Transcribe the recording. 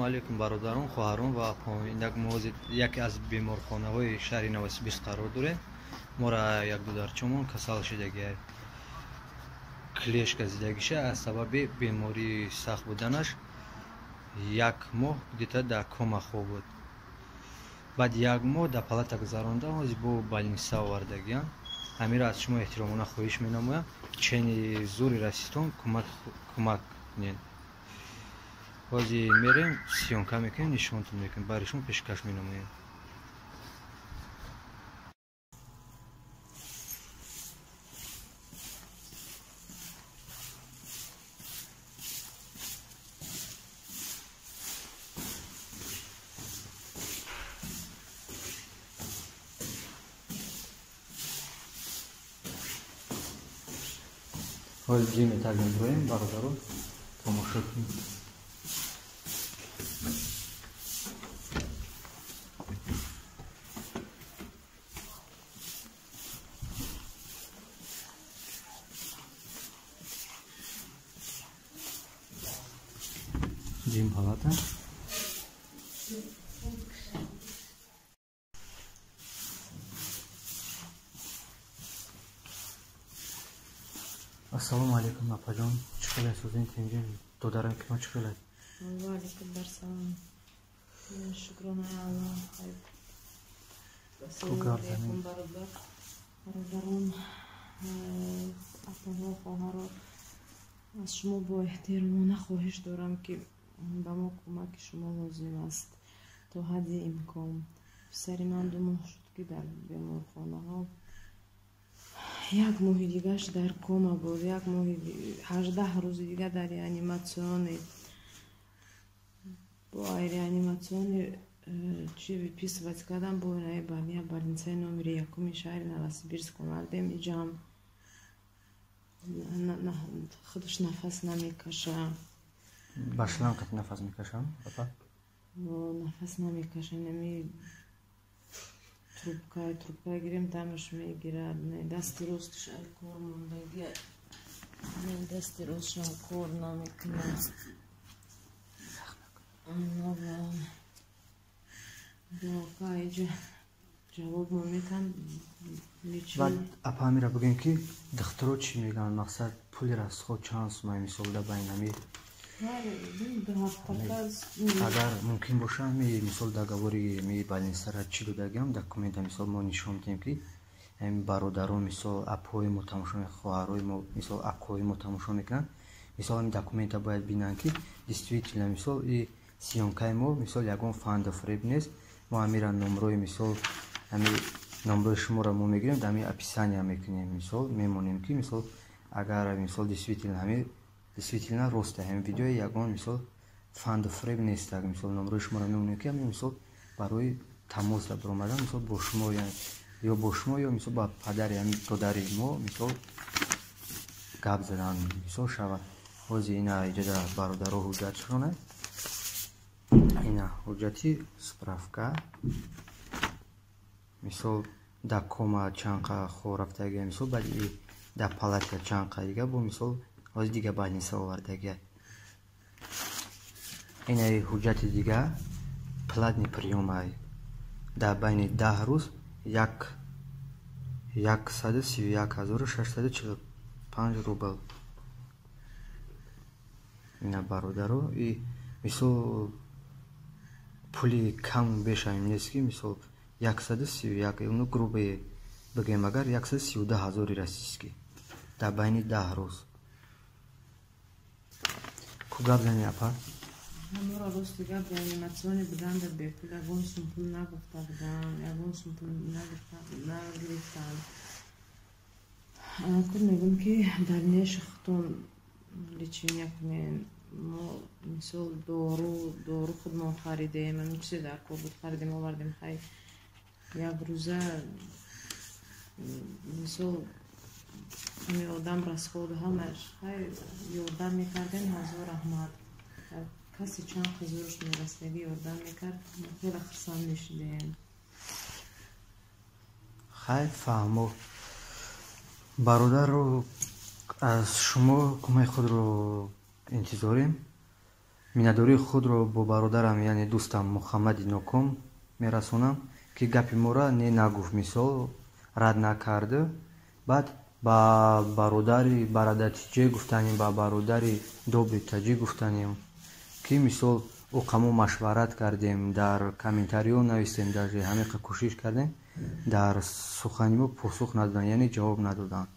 Ассалому алайкум бародарон, хоҳарон ва апаҳон. Инак мо яке аз беморхонаҳои шаҳри Новосибирск қарор дорем. Мора як дударчамон касал шидагиай. Клеш газидагиша аз сабаби бемории сахт буданаш як моҳ где-то дар кома хоб буд. Баъд як моҳ дар палата гузаронда, ҳозир бо больница овардагиам. Ҳамиро аз шумо эҳтиромона хоҳиш менамоям, чени зури расистон кӯмак кунед. Ҳозир мерем, съёмка мекунем, нишонтон мекунем, барои шумо пешкаш менамоем. Ҳозир ҷими так мебуроем, бародарон, тамошо кунед. Ҷим палата. Ассалому алайкум, апаҷон. Чӣ хел ҳастед? Тинҷин додарам ки мо чӣ хел аст? Ва алайкум ассалом. Шукрона Аллоҳ. Ассалому алайкум бародарон, апаҳо, хоҳаро. Аз шумо бо эҳтиромона хоҳиш дорам, ки ба мо кӯмаки шумо лозим аст то ҳадди имкон. Писари ман 2 моҳ шуд, ки дар беморхонаҳо, як моҳи дигаш дар кома буд, як моҳи 18 рӯзи дига дар реаниматсиони бо реаниматсиони чи выписывать кардам, бо больницаи номери 1 шаҳри Новосибирск омадем. Иҷам худаш нафас намекаша. Ба шланг нафас мекашам, папа? Нафас намекаша, нами трубка гирем, тамаш мегирад. Дасти росташ кор мондаги, дасти ростшам кор намекунад. Иҷа ҷавоб мо метан. Баъд апа ҳамира бигӯем, ки духтуро чӣ мегӯянд? Мақсад пули расход чанд сумай мисол да байн ҳами агар мумкин боша, ҳами мисол договори ми больницара чӣ додагиам документа мисол мо нишон медиҳем, ки ҳами бародарон, мисол апҳои мо тамошо, хоҳарои мо, мисол акҳои мо тамошо мекунанд. Мисол ҳами документа бояд бинанд, ки действительно мисол и съёмкаи мо мисол ягон фанду фиреб нест. Мо ҳамира номрои мисол ҳами номрои шуморо мо мегирем, дар ҳами описания мекунем, мисол мемонем, ки мисол агар мисол действительно ҳами действительно рост ҳами видеои ягон мисол фанду фиреб нест. Мисол номрои шуморо мемонем, ки ҳами мисол барои тамос баромадан мисол бо шумо ё бо шумо ё мисол ба падари ҳами додари мо мисол гап задан мисол шавад. Ҳозир ина иҷода бародаро ҳуҷҷатшона, ина ҳуҷҷати справка, мисол дар кома чанд хор рафтагия, мисол баъд дар палата чанд дига бо мисол ҳозир дига больница овардагия. Ина ҳуҷҷати дига платный приёмай дар байни 10 рӯз 131 645 рубл. Ина бародаро, и мисол пули кам бешаем нест, ки мисол 131, ну грубо бигӯем агар 132 ҳазори российский дар байни 10 рӯз. Ку гап зани апа? Ҳамора рости гап, реаниматсиони будан дар бепул ягон сум пул нагуфта будам, ягон сум пул нагирифтам. Куд мегӯм, ки дальнейший худтон лечения кунем. Мо мисол дору худмон харидем, ҳамин чизе дар кор буд харидем, овардем. Хай як рӯза мисол ҳами одам расходу ҳамаш хай ёрдам мекардем, ҳазор раҳмат. Касе чанд хизурш мерасидагӣ ёрдам мекард, хеле хурсанд мешудем. Хай фаҳмо, бародаро, аз шумо кӯмаки худро интизорем. Миннатдории худро бо бародарам, яъне дӯстам Муҳаммади Ноком мерасонам, ки гапи моро не нагуфт, мисол, рад накард. Баъд ба бародари Барадатиҷе гуфтанем, ба бародари Добри Таҷик гуфтанем, ки мисол ӯ машварат кардем, дар комментариҳо навистем, даже ҳамеқа кӯшиш кардем, дар сухани мо посух надоданд, яъне ҷавоб надоданд.